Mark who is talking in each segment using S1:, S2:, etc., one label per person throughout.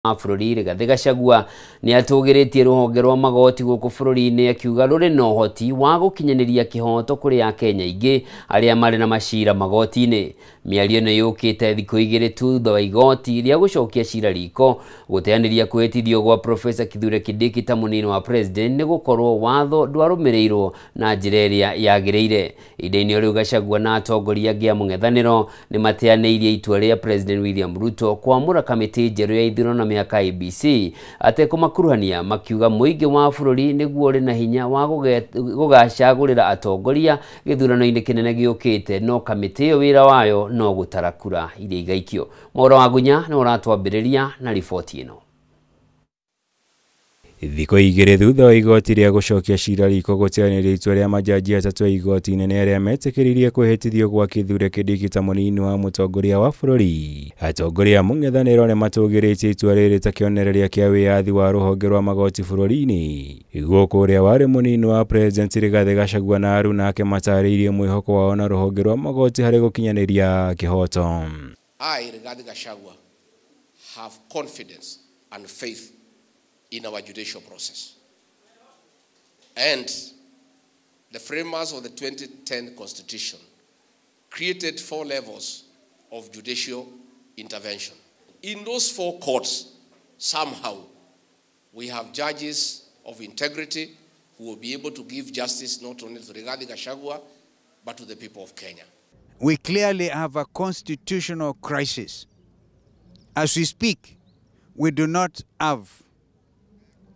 S1: Bũrũri Rigathĩ Gachagua nĩ atũgĩrĩtie rũhonge rwa magoti gũkũ bũrũri-inĩ akiuga rũrĩ na ũhoti wa gũkinyanĩria kĩhoto kũrĩ akenya aingĩ arĩa marĩ na macira magoti-inĩ. Mĩario ĩno yũkĩte thikũ igĩrĩ tu thutha wa igoti rĩa gũcokia cira riko gũteanĩria kwĩhĩtithio gwa Professor Kithure Kindiki ta mũnini wa president nĩ gũkorwo watho ndwarũmĩrĩirwo na njĩra ĩrĩa yagĩrĩire. Ihinda-inĩ rĩu Gachagua na atongoria angĩ a mũng'ethanĩro nĩ mateanĩirie itua rĩa President William Ruto kwamũra kamĩtĩ njerũ ya ithurano na mĩhaka IEBC atekũmakuruhania, makiuga mũingĩ wa bũrũri nĩguo ũrĩ na hinya wa gũgacagũrĩra atongoria gĩthurano-inĩ kĩnene gĩũkĩte, no kamĩtĩ ĩyo wĩra wayo no gũtara kura iria igaikio. Mwaũra wa Gunya nĩ ũratwambĩrĩria na riboti ĩno.
S2: Thikũ igĩrĩ thutha wa igoti rĩa gũcokia cira riko gũteanĩria itua rĩa majaji atatũ a igoti inene arĩa metĩkĩririe kwĩhĩtithio gwa Kithure Kindiki ta mũnini wa mũtongoria wa bũrũri, atongoria a mũng'ethanĩro nĩ matũgĩrĩtie itua rĩrĩ ta kĩonereria kĩa wĩyathi wa rũhonge rwa magoti bũrũri-inĩ. Gũkũ ũrĩa warĩ mũnini wa president Rigathĩ Gachagua na aruna ake matarĩirie mwĩhoko wao na rũhonge rwa magoti harĩ gũkinyanĩria kĩhoto.
S3: I, Rigathi Gachagua, have confidence and faith in our judicial process. And the framers of the 2010 Constitution created 4 levels of judicial intervention. In those 4 courts, somehow, we have judges of integrity who will be able to give justice not only to Rigathi Gachagua, but to the people of Kenya.
S4: We clearly have a constitutional crisis. As we speak, we do not have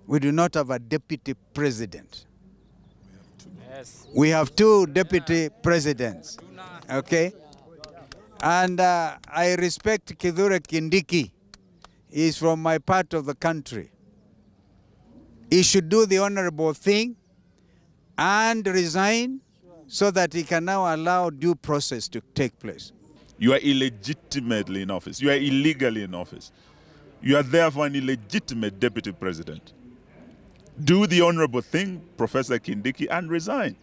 S4: a deputy president. Yes. We have 2 deputy presidents, okay? And I respect Kithure Kindiki. He's from my part of the country. He should do the honorable thing and resign so that he can now allow due process to take place.
S5: You are illegitimately in office. You are illegally in office. You are therefore an illegitimate deputy president. Do the honorable thing, Professor Kindiki, and resign.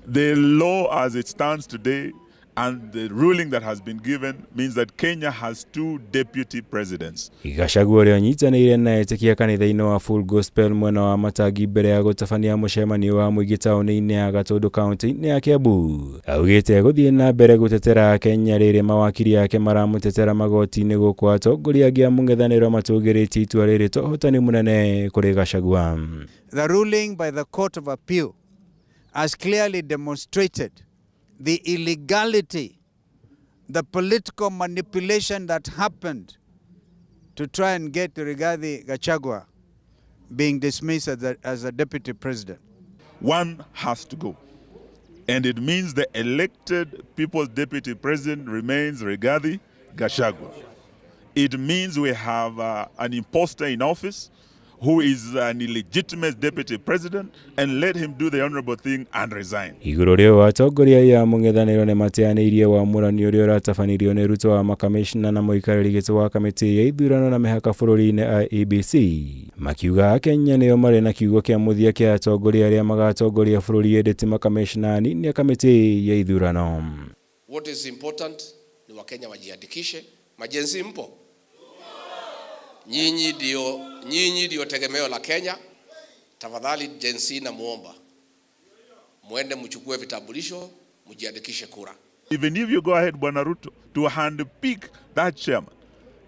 S5: The law as it stands today and the ruling that has been given means that Kenya has 2 deputy presidents.
S2: Gachagua ũrĩa ũnyitanĩire na etĩkia kanitha-inĩ wa Full Gospel mwena wa Matangi mbere ya gũtabania mũcemanio wa mũingĩ taũni-inĩ ya Gatũndũ kaunti-inĩ ya Kiambu augĩte gũthiĩ na mbere gũtetera Akenya rĩrĩ mawakiri ake maramũtetera magoti-inĩ gũkũ atongoria angĩ a mũng'ethanĩro matũgĩrĩtie itua rĩrĩ ta ũhotani mũnene kũrĩ Gachagua.
S4: The ruling by the Court of Appeal has clearly demonstrated the illegality, the political manipulation that happened to try and get Rigathi Gachagua being dismissed as a deputy president.
S5: One has to go. And it means the elected people's deputy president remains Rigathi Gachagua. It means we have an imposter in office who is an illegitimate deputy president, and let him do the honorable thing and resign.
S2: Igũrũ rĩu atongoria ya mũng'ethanĩro nĩ mateanĩirie wamũrani ũrĩa ũratabanirio nĩ Ruto wa makamishna na mũikarĩri gĩtĩ wa kamĩtĩ ya ithurano na mĩhaka bũrũri-inĩ IEBC, makiuga Akenya nĩo marĩ na kiugo kĩa mũthia kĩa atongoria arĩa magatongoria bũrũri ĩndĩ ti makamishna anini a kamĩtĩ ya ithurano.
S3: What is important ni Wakenya wajiandikishe. Majenzi mpo? Nyinyi ndio tegemeo la Kenya. Tafadhali Gen Z na muomba muende mchukue vitambulisho, mjiandikishe kura.
S5: Even if you go ahead, Bwana Ruto, to handpick that chairman,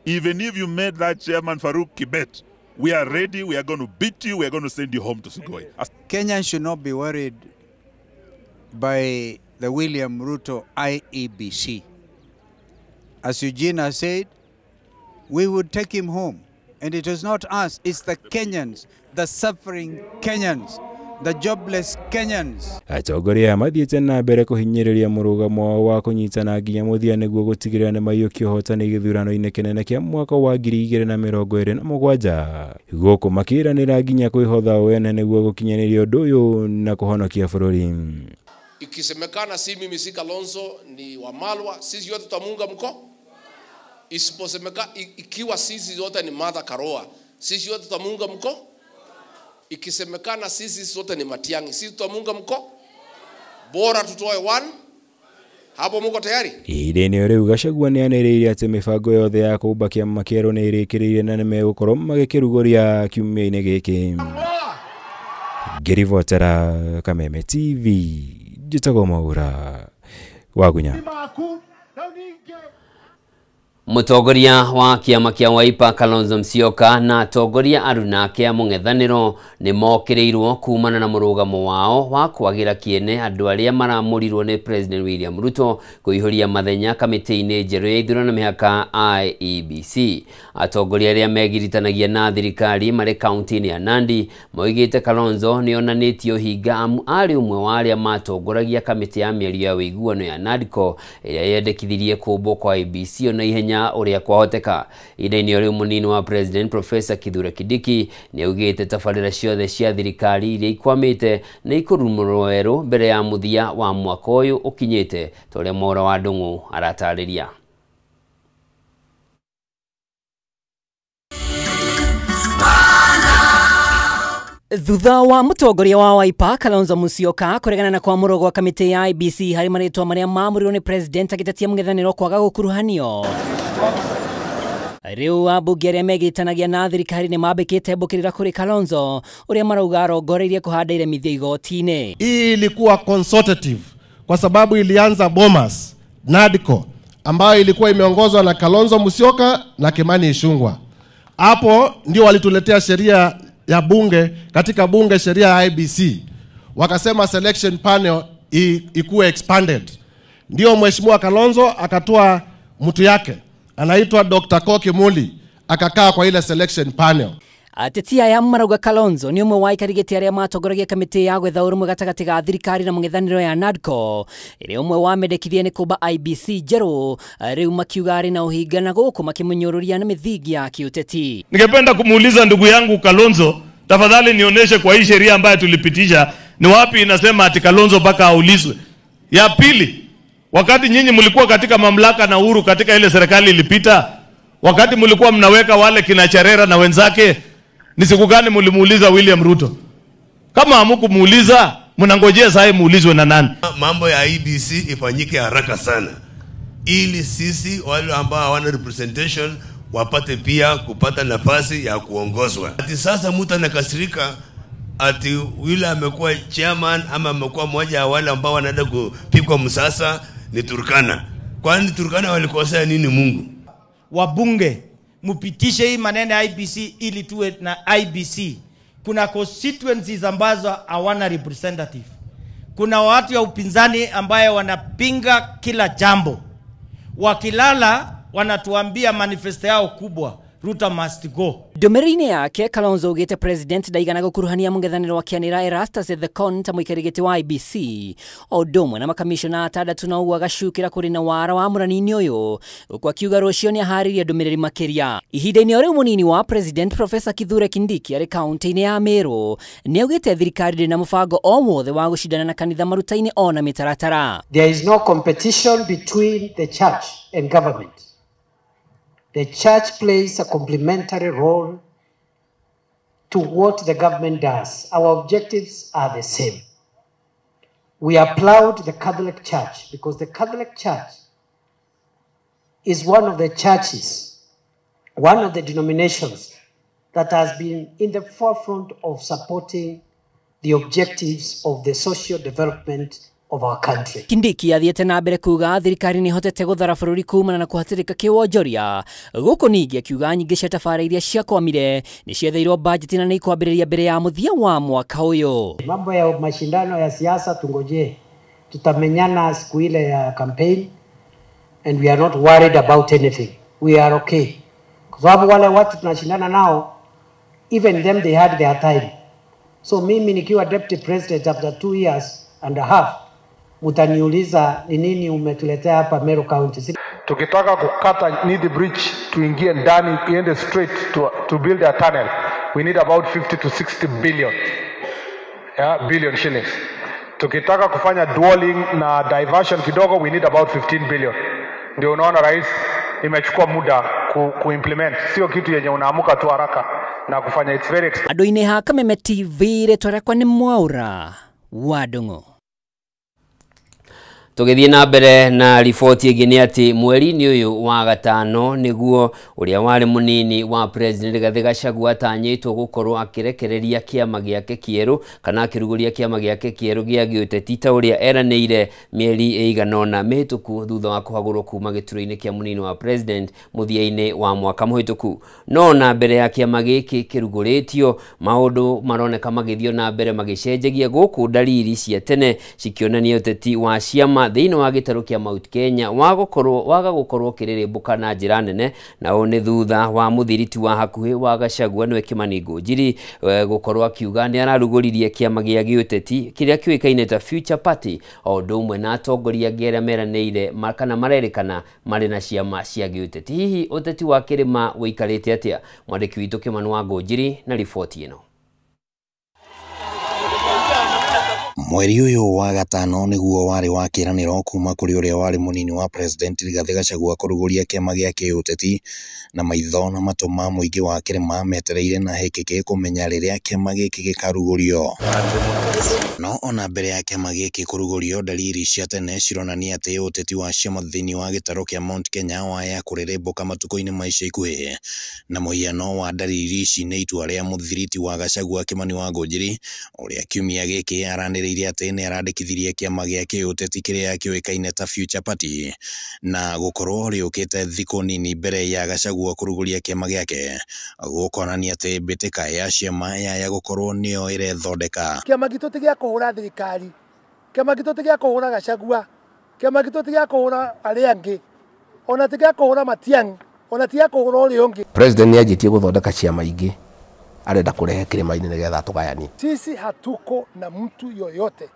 S5: even if you made that chairman Farouk Kibet, we are ready, we are going to beat you, we are going to send you home to Sugoi.
S4: Kenyans should not be worried by the William Ruto IEBC. As Eugenia said, we would take him home. And it is not us, it's the Kenyans, the suffering Kenyans, the jobless Kenyans.
S2: Atongoria mathiĩte na mbere kũhinyĩrĩria mũrũgamo wao wa kũnyitana nginya mũthia nĩguo gũtigĩrĩra nĩ maiyũkia ũhotani gĩthurano-inĩ kĩnene kĩa mwaka wa 2027 gũkũ makĩranĩra nginya kwĩhotha o ene nĩguo gũkinyanĩria ũndũ ũyũ na kũhonokia bũrũri.
S3: Ikisemekana si mimi si Kalonzo ni Wamalwa, sisi yote tutamuunga mkono. Isiposemeka ikiwa sisi zote ni Martha Karua, sisi wote tutamuunga mkono. Ikisemekana sisi zote ni Matiang'i, sisi tutamuunga mkono. Bora tutoe one. Hapo muko tayari?
S2: Ihinda-inĩ rĩu Gachagua nĩanĩrĩire atĩ mĩbango yothe ya kũũmba kĩama kĩerũ nĩ ĩrĩkĩrĩire na nĩmegũkorwo magĩkĩrugũria kiumia-inĩ gĩkĩ. Ngĩribotera Kameme TV, njĩtagwo Mwaura Wagunya.
S1: Mũtongoria wa kĩama kĩa Wiper Kalonzo Musyoka na atongoria aruna ake a mũng'ethanĩro nĩ mokĩrĩirwo kumana na mũrũgamo wao wa kwagĩra kĩene andũ arĩa maramũrirwo nĩ President William Ruto kũihũria mathenya kamĩtĩ-inĩ njerũ ya ithurano mĩhaka IEBC. Atongoria arĩa megiritanagia na thirikari marĩ kaunti-inĩ ya Nandi moigĩte Kalonzo nĩ onanĩtie ũhinga amu arĩ ũmwe wa arĩa matongoragia kamĩtĩ ya mĩario ya ũiguano ya NADCO ĩrĩa yendekithirie kũmbwo kwa IEBC ona ihenya ũrĩa kwahoteka. Ihinda-inĩ rĩu mũnini wa President Professor Kithure Kindiki nĩ augĩte tabarĩra ciothe cia thirikari iria ikwamĩte nĩ ikũrumũrwo werũ mbere ya mũthia wa mwaka ũyũ ũkinyĩte ta ũrĩa Mwaura wa Ndung'u aratarĩria.
S6: Thutha wa mũtongoria wa Wiper Kalonzo Musyoka kũregana na kwamũrwo gwa kamĩtĩ ya IEBC harĩ marĩtwa marĩa maamũrirwo nĩ president agĩtetia mũng'ethanĩro kwaga gũkuruhanio. Rĩu ambunge arĩa megiritanagia na thirikari nĩ mambĩkĩte mbũkĩrĩra kũrĩ Kalonzo ũrĩa marauga arongoreirie kũhanda iremithia igoti-inĩ.
S7: Hii ilikuwa consultative kwa sababu ilianza Bomas NADCO ambayo ilikuwa imeongozwa na Kalonzo Musyoka na Kimani Ichung'wah. Hapo ndio walituletea sheria ya bunge, katika bunge sheria ya IEBC. Wakasema selection panel ikuwe expanded. Ndio Mheshimiwa Kalonzo akatoa mtu yake anaitwa Dr. Koki Muli akakaa kwa ile selection panel.
S6: Ateti aya marauga Kalonzo nĩ ũmwe wa aikari gĩtĩ arĩa matongoragia kamĩtĩ ya gwetha ũrũmwe gatagatĩ ga thirikari na mũng'ethanĩro ya NADCO ĩrĩa ũmwe wamendekithie nĩ kũmba IEBC njerũ, rĩu makiuga arĩ na ũhinga na gũkũ makĩmũnyũrũria na mĩthingi ya kĩũteti.
S8: Ningependa kumuuliza ndugu yangu Kalonzo, tafadhali nionyeshe kwa hii sheria ambayo tulipitisha ni wapi inasema ati Kalonzo mpaka aulizwe. Ya pili, wakati nyinyi mlikuwa katika mamlaka na uhuru katika ile serikali ilipita, wakati mlikuwa mnaweka wale kina Cherera na wenzake, ni siku gani mlimuuliza William Ruto? Kama hamkumuuliza, mnangojea sasa muulizwe na nani?
S9: Mambo ya IEBC ifanyike haraka sana ili sisi wale ambao hawana representation wapate pia kupata nafasi ya kuongozwa. Ati sasa mtu anakasirika ati yule amekuwa chairman ama amekuwa mmoja wa wale ambao wanaenda kupigwa msasa ni Turkana. Kwani Turkana walikosea nini Mungu?
S10: Wabunge mupitishe hii maneno ya IEBC ili tuwe na IEBC. Kuna constituencies ambazo hawana representative. Kuna watu ya upinzani ambaye wanapinga kila jambo. Wakilala wanatuambia manifesto yao kubwa, Ruto must go.
S6: Ndũmĩrĩri-inĩ yake Kalonzo augĩte president ndaigana gũkuruhania mũng'ethanĩro wa Kĩanĩra Erastus Ethekon ta mũikarĩri gĩtĩ wa IEBC o ũndũ ũmwe na makamishona atandatũ na ũguo agacukĩra kũrĩ na wara wa mũrani-inĩ ũyũ ũkũ akiuga rũciũ nĩaharĩirie ndũmĩrĩri makĩria. Ihinda-inĩ o rĩu mũnini wa president Professor Kithure Kindiki arĩ kaunti-inĩ ya Meru nĩaugĩte thirikari ndĩrĩ na mũbango o wothe wa gũcindana na kanitha maruta-inĩ ona mĩtaratara.
S11: There is no competition between the church and government. The church plays a complementary role to what the government does. Our objectives are the same. We applaud the Catholic Church because the Catholic Church is one of the churches, one of the denominations that has been in the forefront of supporting the objectives of the social development of our country.
S6: Kindiki athiĩte na mbere kuga thirikari nĩ ihotete gũthara bũrũri kumana na kũhatĩrĩka kĩwonjoria gũkũ ningĩ akiuga nyingĩ cia tabarĩra iria ciakwamire nĩ cietheirwo bajeti na nĩ ikwambĩrĩria mbere ya mũthia wa mwaka ũyũ.
S11: Mambo ya mashindano ya siasa tungojee, tutamenyana siku ile ya campaign and we are not worried about anything. We are okay. Kwa sababu wale watu tunashindana nao, even them they had their time. So mimi nikiwa deputy president after 2 years and a half, mutaniuliza ni nini umetuletea hapa Meru County.
S12: Tukitaka kukata Nithi Bridge tuingie ndani iende straight to build a tunnel, we need about 50 to 60 billion. Yeah, billion shillings. Tukitaka kufanya dualing na diversion kidogo, we need about 15 billion. Ndio unaona rais imechukua muda ku implement, sio kitu yenye unaamuka tu haraka na kufanya. It's very expensive.
S6: Andũ-inĩ ha Kameme TV rĩtwa rĩakwa nĩ Mwaura wa Ndung'u.
S1: Tũgĩthiĩ na mbere na riboti ĩngĩ nĩ atĩ mweri-inĩ ũyũ wa gatano nĩguo ũrĩa warĩ mũnini wa President Rigathĩ Gachagua atanyĩtwo gũkorwo akĩrekereria kĩama gĩake kĩerũ kana akĩrugũria kĩama gĩake kĩerũ gĩa gĩũteti ta ũrĩa eranĩire mĩeri ĩigana ũna mĩhĩtũku thutha wa kũhagũrwo kuma gĩturwa-inĩ kĩa mũnini wa President mũthia-inĩ wa mwaka mũhĩtũku. No na mbere ya kĩama gĩkĩ kĩrugũrĩtio maũndũ maroneka magĩthiĩ na mbere magĩcenjagia gũkũ ndariri cia tene cikĩonania ũteti wa ciama thĩinĩ wa gĩtarũ kĩa Mount Kenya waga gũkorwo kĩrĩrĩmbũka na njĩra nene, na ũũ nĩ thutha wa mũthiriti wa hakuhĩ wa Gachagua nĩwe Kimani Ngunjiri gũkorwo akiuga nĩ ararugũririe kĩama gĩa gĩũteti kĩrĩa kĩũĩkaine ta Future Party o ũndũ ũmwe na atongoria angĩ arĩa meranĩire kana marerĩkana marĩ na ciama cia gĩũteti. Hihi ũteti wa kĩrĩma ũikarĩte atĩa? Mwandĩki witũ Kimani wa Ngunjiri na riboti ĩno.
S13: Mweri ũyũ wa gatano nĩguo warĩ wa kĩĩranĩro kuma kũrĩ ũrĩa warĩ mũnini wa President Rigathĩ Gachagua kũrugũria kĩama gĩa kĩũteti, na maitho na matũ ma mũingĩ wa kĩrĩma metereire na hĩkĩkĩ kũmenya rĩrĩa kĩama gĩkĩ gĩkarugũrio. No ona mbere ya kĩama gĩkĩ kũrugũrio, dalili cia tene cironania atĩ ũteti wa ciama thĩinĩ wa gĩtarũ kĩa Mount Kenya waya kũrĩrĩmbũka matukũ-inĩ ma ica ikuhĩ, na mũhiano wa dalili ici nĩ itua rĩa mũthiriti wa Gachagua Kimani wa Ngunjiri ũrĩa kiumia gĩkĩ aranĩrĩire atĩ nĩ arandĩkithirie kĩama gĩa kĩũteti kĩrĩa kĩũĩkaine ta Future Party, na gũkorwo rĩũkĩte thikũ nini mbere ya Gachagua kũrugũria kĩama gĩake gũkonania atĩ mbĩtĩka ya ciama yaya gũkorwo nĩyo ĩrethondeka.
S14: Kĩama gitũ ti gĩa kũhũra thirikari, kĩama gitũ ti gĩa kũhũra Gachagua, kĩama gitũ ti gĩa kũhũra arĩa angĩ, ona ti gĩa kũhũra Matiang'i, ona ti gĩa kũhũra ũrĩa ũngĩ.
S15: President nĩanjĩtie gũthondeka ciama ingĩ arenda kũrehe kĩrĩma-inĩ nĩgetha tũgayanie.
S14: Sisi hatuko na mtu yoyote.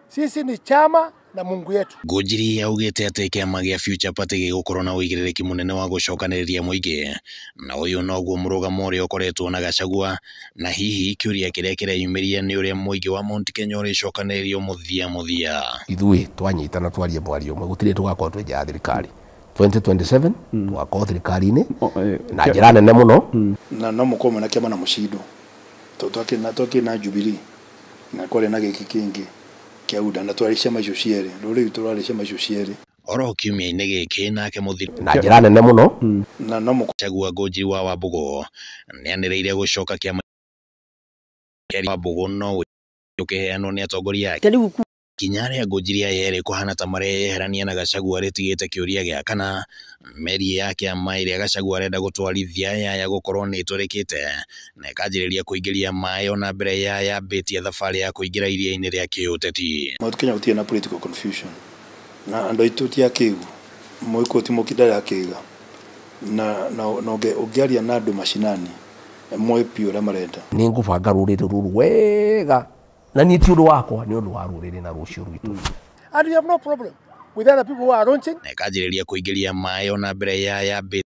S14: Sisi ni chama na Mungu yetu.
S13: Ngunjiri augĩte atĩ kĩama gĩa Future Party gĩgũkorwo na ũigĩrĩrĩki mũnene wa gũcokanĩrĩria mũingĩ, na ũyũ noguo mũrũgamo ũrĩa ũkoretwo na Gachagua, na hihi kĩũria kĩrĩa kĩreyumĩria nĩ ũrĩa mũingĩ wa Mount Kenya ũrĩcokanĩrĩrio mũthia mũthia.
S15: Ithuĩ twanyitana twarie mwario ũmwe, gũtirĩ tũgakorwo twĩ nja ya thirikari. 2027 tũgakorwo thirikari-inĩ na njĩra nene mũno,
S16: na no mũkorwo mwĩna kĩama na mũcindo tondũ twakĩrĩ na Jubilee na kwarĩ na gĩkĩ kĩngĩ kĩa UDA na twarĩ ciama icio cierĩ, rũrĩrĩ tũrarĩ ciama icio cierĩ.
S13: Oro kiumia-inĩ gĩkĩ nake mũthiri
S15: na njĩra nene mũno,
S16: na no
S13: Gachagua Ngunjiri wa Wambũgũ nĩanĩrĩire gũcoka kĩama kĩa Wambũgũ no ũkĩheanwo nĩ atongoria ake. Kinya rĩa Ngunjiri aya erĩ kũhana ta mareyeherania na Gachagua rĩtigĩte kĩũria gĩa kana meri ya kĩama ĩrĩa Gachagua arenda gũtwarithia yaya gũkorwo nĩ ĩtũrĩkĩte na ĩkanjĩrĩria kũingĩria maĩ ona mbere ya yambĩtie thabarĩ ya kũingĩra iria-inĩ rĩa kĩũteti.
S16: Mount Kenya gũtirĩ na political confusion na andũ aitũ ti akĩgu, mũĩkũ ti mũkindare akĩga, na ũngĩaria na andũ macinani moĩ biũ ũrĩa marenda.
S15: Nĩ ngũbanga rũrĩrĩ rũrũ wega, na niĩ ti ũndũ wakwa, nĩ ũndũ wa rũrĩrĩ na rũciũ rwitũ.
S14: And we have no problem with other people who are launching.
S13: Na ĩkanjĩrĩria kũingĩria maĩ ona mbere ya yambĩtie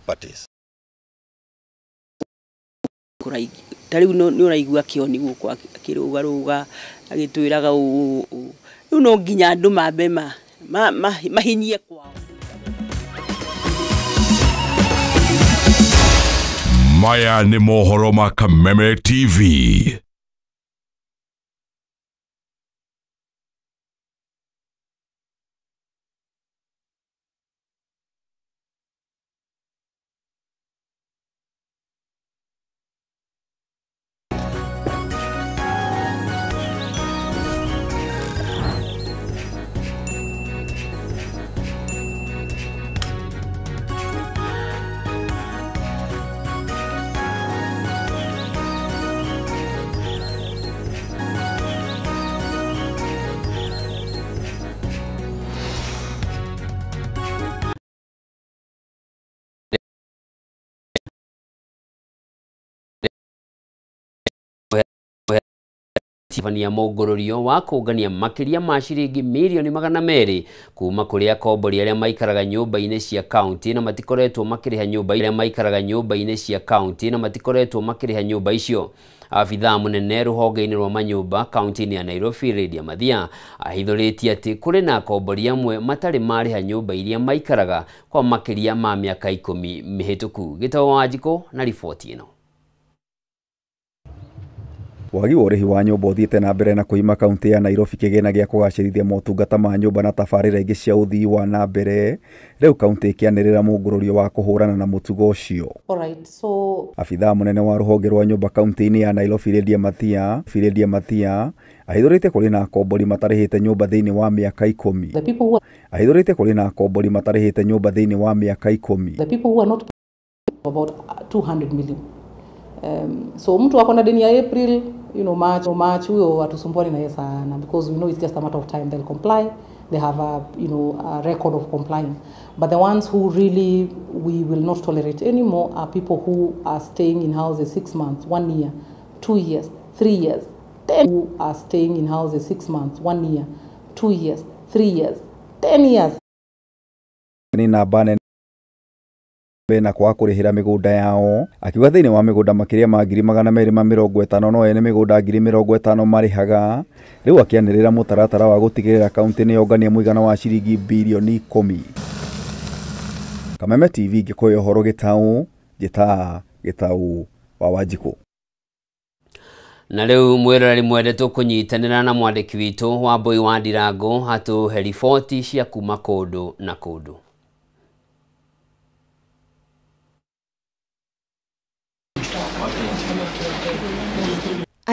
S9: parties.
S17: Ta rĩu nĩ ũraigua Kĩoni gũkũ akĩrũgarũga agĩtwĩraga ũũ, rĩu no nginya andũ mambe mahinyie kwao.
S18: Maya ni mohoro ma Kameme TV.
S1: Tabania mũngũrũrio wa kũngania makĩria ma ciringi mirioni 200 kuma kũrĩ akombori arĩa maikaraga nyũmba-inĩ cia kaunti na matikoretwo makĩrĩha nyũmba arĩa maikaraga nyũmba-inĩ cia kaunti na matikoretwo makĩrĩha nyũmba icio. Abithaa mũnene rũhonge-inĩ rwa manyũmba kaunti-inĩ ya Nairobi Lydia Mathia ahithũrĩtie atĩ kũrĩ na akombori amwe matarĩ marĩha nyũmba iria maikaraga kwa makĩria ma mĩaka 10 mĩhĩtũku. Gĩtau Wanjikũ na riboti ĩno.
S19: Wagi wa ũrĩhi wa nyũmba ũthiĩte na mbere na kũima kaunti ya Nairobi kĩgĩna gĩa kũgacĩrithia motungata ma nyũmba na tabarĩra ingĩ cia ũthii wa na mbere. Rĩu kaunti ĩkĩanĩrĩra mũngũrũrio wa kũhũrana na mũtugo ũcio.
S20: Alright, so
S19: Abithaa mũnene wa rũhonge rwa nyũmba kaunti-inĩ ya Nairobi Lydia Mathia ahithũrĩte kũrĩ na akombori matarĩhĩte nyũmba thĩinĩ wa mĩaka 10.
S20: The people who are,
S19: Ahithũrĩte kũrĩ na akombori matarĩhĩte nyũmba thĩinĩ wa mĩaka 10.
S20: The people who are not about 200 million. So mtu ako na deni ya April, March, huyo hatusumbuani na yeye sana because we know it's just a matter of time they'll comply. They have a a record of complying. But the ones who really we will not tolerate anymore are people who are staying in houses 6 months, 1 year, 2 years, 3 years, 10 who are staying in houses 6 months, 1 year, 2 years, 3 years, 10 years.
S19: Ni namba nene na kwaga kũrĩhĩra mĩgũnda yao, akiuga thĩinĩ wa mĩgũnda makĩria ma 250,000 no ene mĩgũnda 50,000 marĩhaga. Rĩu akĩanĩrĩra mũtaratara wa gũtigĩrĩra kaunti nĩ yongania mũigana wa ciringi bilioni 10. Kameme TV ngĩkũhe ũhoro Gĩtaũ, njĩtaa Gĩtaũ wa Wanjikũ.
S1: Na rĩu mwĩroreri mwende tũkũnyitanĩra na mwandĩki witũ wa Mbui wa Ndirango atũhe riboti cia kuma kũndũ na kũndũ.